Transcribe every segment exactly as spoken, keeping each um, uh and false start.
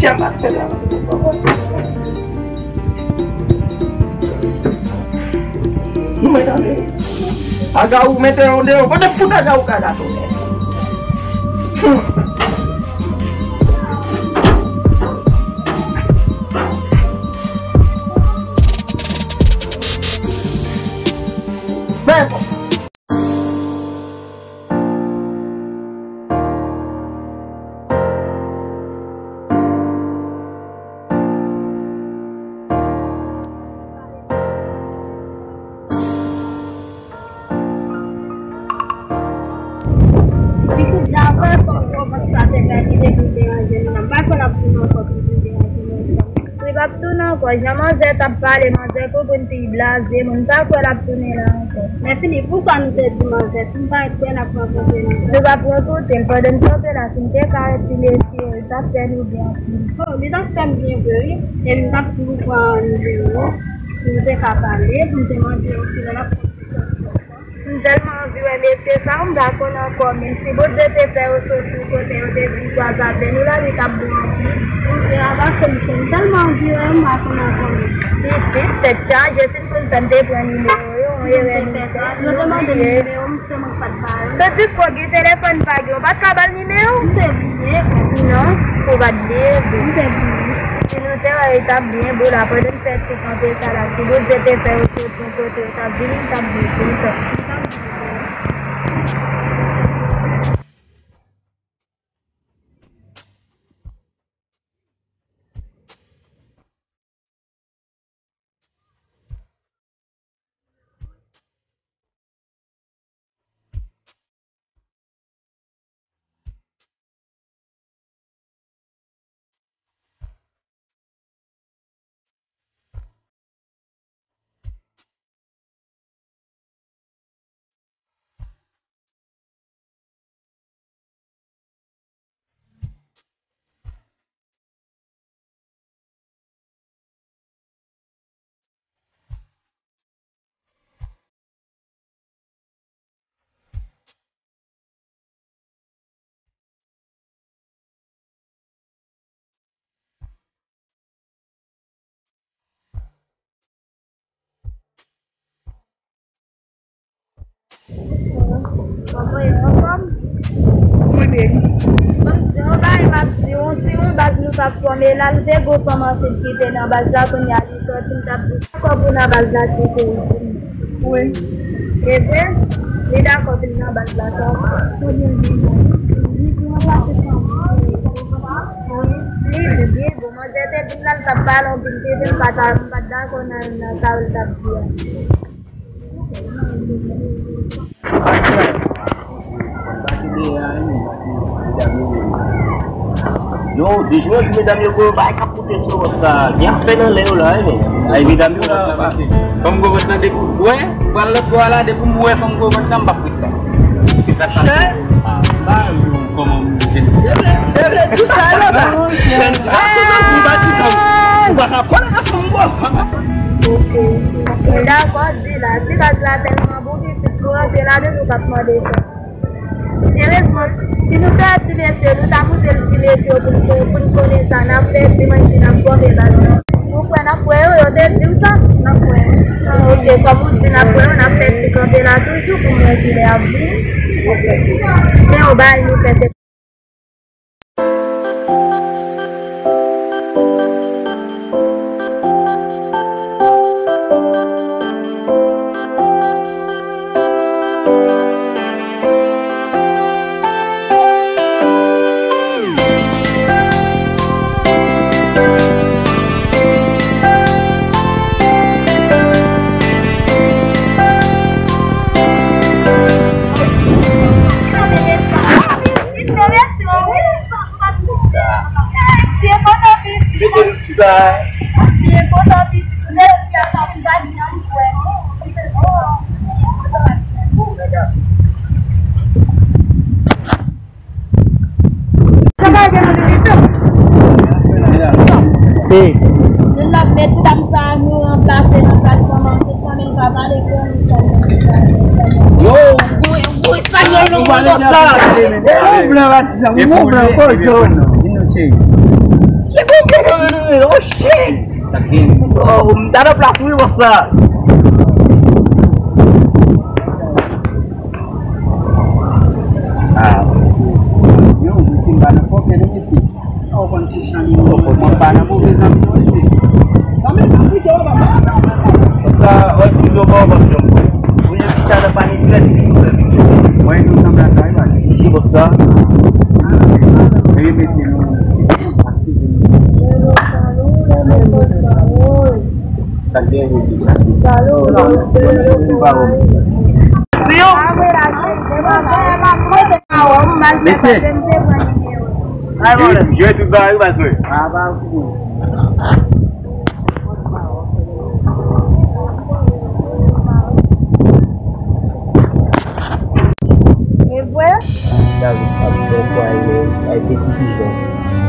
Jan m ap fè la. Nou mèt ale. Agawou mete yon deyò. Kote fout Agawou ka la tounen? Hmm. Fè Pitit, dapre kòman sa te fè ki te vin deranje nou la, m pa kwè l ap tounen ankò pou l vin deranje nou ankò. Li p ap tounen ankò. Jan manzè t ap pale, manzè konprann pi blaze, mwen m pa kwè l ap tounen la ankò. Men Filip, poukisa nou te di manzè si n pa kwè n ap rankontre l ankò? Nou p ap rankontre l. Pandan n kanpe la, si n te ka wè ti mesye yo, li t ap fè nou byen anpil. Oh, li t ap fè m byen vre, wi. Epi m t ap toujou pran nimewo w pou nou te ka pale, pou m te mande w kilè l ap pran sitiyasyon. M tèlman anvi wè mesye sa, m pa konn ankò, men si Bondye te fè yo soti kote yo te vin kwaze avè nou la, li t ap bon anpil. Monchè, a pase, monchè, m tèlman anvi wè yo, m pa konn ankò, men. Pitit, tèt chaje, si n konn sa, n te pran nimewo yo, yon erè nou fè. Yo te mande m nimewo, monchè, mwen pa t ba yo. Tandis ke w gen telefòn pa gen, w pa t ka ba l nimewo? M te bliye. Non, ou pa t bliye vre. M te bliye. Si nou te wè, li t ap byen bon la, pandan n fè ti kanpe sa la, si Bondye te fè yo soti yon kote, yo t ap vini, m t ap byen kontan. Mwen byen. Bon, se yon bagay m ap di w, se yon baz nou t ap fòme la, nou te gen yon fanm ansent ki te nan baz la, kounye a li sòti, m t ap di dakò pou nan baz la, si se wi. Wi. E vre, li dakò vin nan baz la, sa. Li di byen bon, manzè te vin la, l t ap pale anpil, te di m pa ta, m pa t dakò nan, nan sa l t ap di a. Yo, de jou an jou, medam yo gwo bagay k ap moute sou wòs la. Gen afè nan lè yo la, wi, men. Ay, medam yo la, pase. Fanm gwo vant lan depi w wè, pral lòt bò a la, depi m wè fanm gwo vant lan, m p ap ret la. Se sa k pase. Chè? Ah, ba yo, kòman m jwenn. Ebre, ebre, tou sa yo la. Jèn ti gason nan kou batizan. Ou pa ka pran nan fanm gwo vant. Ok. Dakò, di la. Ti baz la tèlman bon, pitit, pou rantre ladan nou p ap mande sa. Erezman, si nou te wè ti mesye, nou ta montre l ti mesye yo pou n, pou n konnen sa n ap fè, di mwen si n ap fòme baz la. Ou kwè n ap wè yo, yo te di w sa? N ap wè yo. Ok, kòm ou di n ap wè yo, n ap fè ti kanpe la toujou pou m wè kilè y ap vini. Men yon bagay nou fè, se Sa pa gen nan limitan. Hey. Youn nan mesye dam sa a nou ranplase nan plas fanm ansent, fanm li pa pale kreyòl, li pale. Yo, ou espanyòl non, mwen sa. Ou blan batizan, ou blan kòl yo. Ki gwo Oh shit! Sa k gen? Oh, m ta nan plas ou wi, bòs la. Ah, mesye. Yo, mesye, m pa nan fòkè non, mesye. Ou konn se chan li. Mwen pa nan move zanmi non, mesye. Zanmi, pa pike, w ap ba. Bòs la, wè, si m di w pa w p ap janm pran. Ou yon ti ka nan pale trè byen, trè byen. Mwen, nou sanble a sa, wi, baz. Isi, bòs la. Wi, mesye, nou. Mesye. Jwe tout bagay, wi, baz mwen. E vre? David ap bon pou ay, ay peti pijan.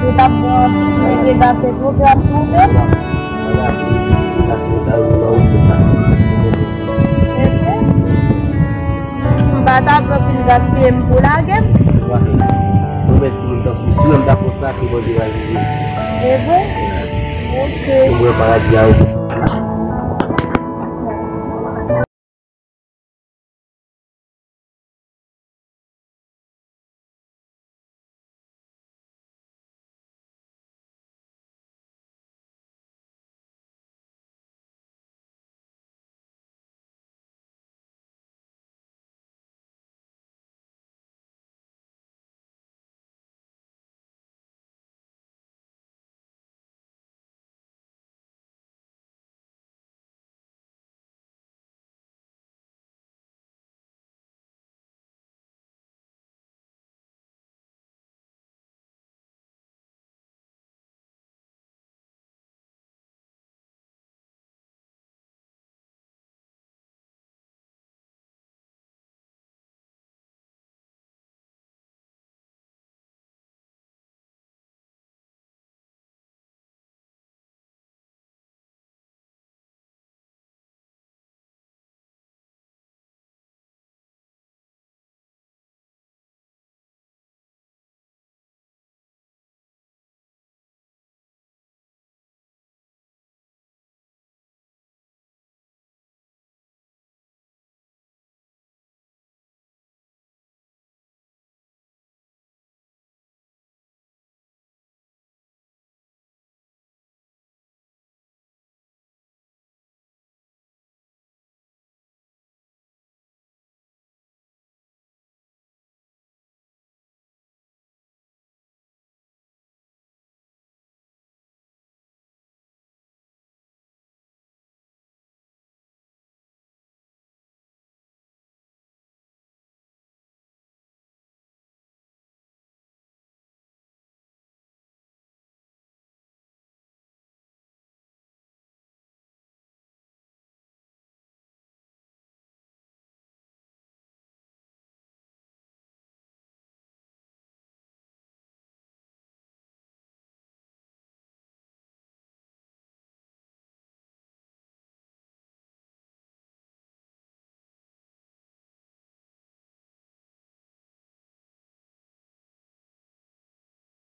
Li t ap bon anpil, men li t ap fè pwogram pou ou menm. Paske David nan wout li pa. E vre? M pa ta vle w fin gaspiye m pou lage m. Si nou mèt timoun tankou si menm ta fè sa, ke Bondye va jije. E vre? Ok. Pou mwen, paradi a ou.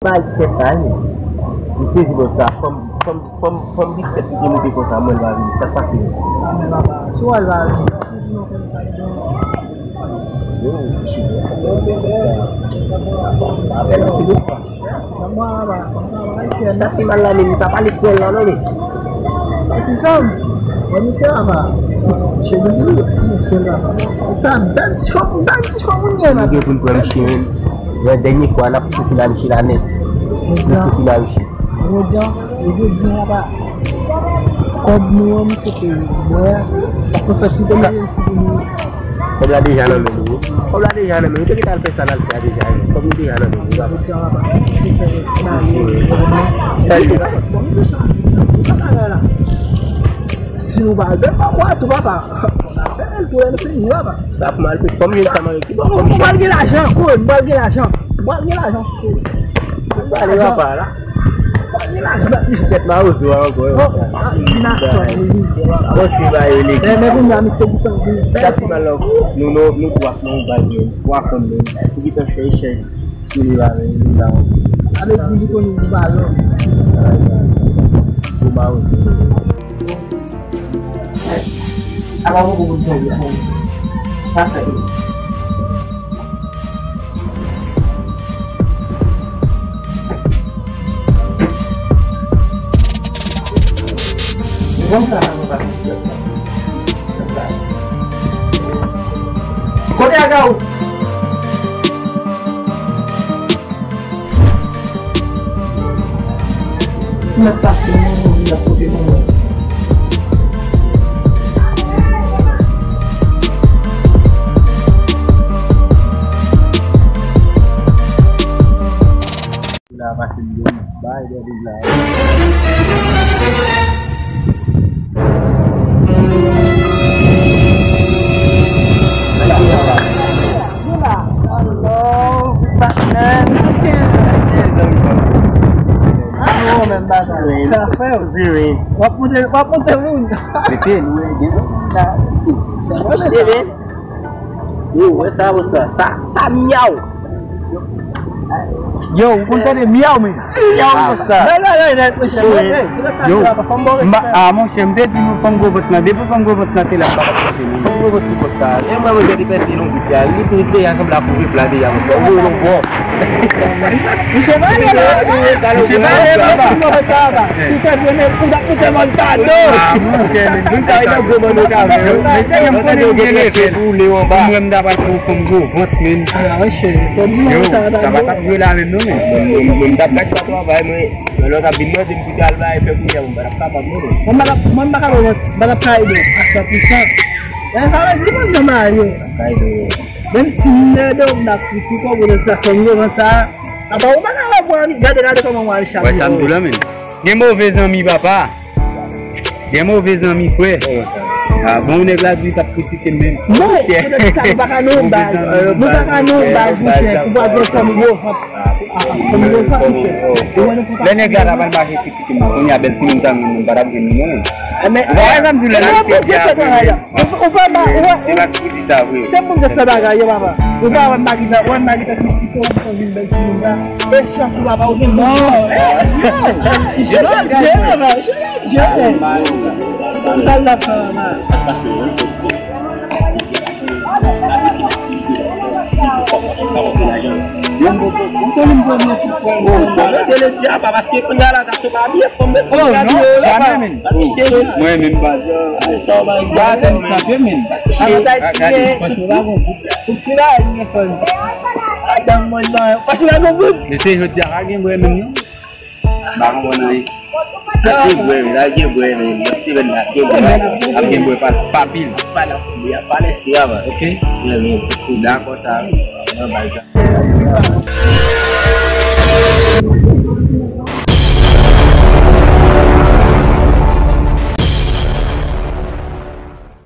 Bay tèt la, wi. M sezi bòs la. Fanm, fanm, fanm, fanm biskèt ki te moute konsa, mwen l pa vini. Sa k pase menm? Sou al pa vini. Yo, cheve a konsa. Sa bèl anpil wi. Sa pi mal la menm, li pa pale kreyòl la non, men. Ti fanm, wè misye la pa. Cheve di, kreyòl la pa. Sa bèl ti fanm, bèl ti fanm moun gen la. Si nou gen pou n pran misye menm, lè dènye fwa n ap tou fini a misye la nèt. Nou tou fini a misye. Jodi a, jodi a pa. Kòb nou an, misye te bwè. Sa fè tout an sou nou. Kòb la deja nan men nou. Kòb la deja nan men nou. Te gentan al fè sa n al fè a deja. Kòb nou deja nan men nou. Sa li. Si nou pa al fè pa kwa tou papa. Sa ap mal fèt. Kòm jwenn sa mwen ki bon. Mwen pral gen lajan, mwen pral gen lajan. Mwen pral gen lajan. Mwen pral gen lajan. Mwen pral gen lajan. Tèt mawozo a ankò. Bon, se ba yo legi. Men kounye a misye ki tan vin. Sa pi mal la. Nou nou nou twa nou ba yo. Twa fanm nou. Pou ki tan chèy chèy. Sou li la men li la. A vle di li konnen li pa lòm. Pou ba ou. Apa mwen pou moun fè li. Sa fè li. Bon sa, sa, sa. Kote aga ou? Mwen pase moun, mwen pote moun. La pase m yon bay de vig la. Hello, batman. Yo, men bagay. Sa fè w. W ap monte, w ap monte moun. Mesye, nou e gen. Sa, si. Mesye, men. Yo, wè sa, wè sa. Sa, sa miaw. Yo, ou konn tande miaw, men sa. Miaw, posta. Non, non, non, non, mesye, yo, men, men, yo, sa, m pa, a, monchè, m te di nou fanm gwo vant lan. Depi fanm gwo vant lan te la, m pa t ap chante, men. Fanm gwo vant sou posta. E mwen, mwen, te pèse lonbrit la. Li tou deja sanble ap ouvri pla deja, monchè. Ou wè yon bon. Misye pa ale la. Misye pa ale la. Sa va. Si w fè grenn, ou t ap moute mòn pa do. A, monchè, men, nou sa, e nan gwo mòn nou ka vè, yo. Mesye, m konnen m gen lèfèt. Ou lè anba. Mwen, m ta pral fè yon fanm gwo vant, men. A, monchè, fò di mwen sa va ta t ap jwe la menm, non, men. Mwen, mwen, mwen, m t ap gad sa travay, mwen. Lè lòt ap vin mande m pou te al bay fè kounye a, mwen pa t ap kapab, non, men. Mwen, m pa t ap, mwen, m pa ka wè mwen, m pa t ap ka ede w a san pou san. E sa vle di, mwen, m nan mari w. Pa t ap ka ede w. Menm si m nan ede w, m t ap kritike w pou sa, fanm yo, sa. Apa, ou pa ka wè pou Ami-, gade, gade kòman mwen al chak. Wè, sa m di w la, men. Gen move zanmi, papa. Gen move zanmi, frè. A, bon, nèg la di l t ap kritike m menm. Non, poutèt sa, nou pa ka nan yon baz. Nou pa ka nan yon baz, monchè, pou pral pran fanm gwo vant. Fanm gwo vant, monchè. Lè nèg la t ap al mache kritike m, kounye a bèl timoun sa, m pa t ap gen moun, non. Ou pa wè sa m di w la, se travay la. Ou pa, ou wè, se pa ki di sa vre. Se moun ki fè bagay yo, papa. Ou pa wè Magita, wè Magita ki kite w pou vin bèl timoun la. E chans ou papa ou gen bon. Non, eh, yo. Jere, jere, papa. Jere, jere. Sa l ap fè, papa? Sa k pase, wi? Mwen menm baz, sa se m kanpe, men. Pou ti la, li gen fè. Adan mwen nan. Paske la gon bout. Mesye, jodi a pa gen bwè menm non. Pa konprann anyen. Sa gen bwè, la gen bwè, men semèn la gen bwè. Ap gen bwè pa, pa pil. Pa la, y ap pale si avan. Ok. Dakò sa. Nan baz sa.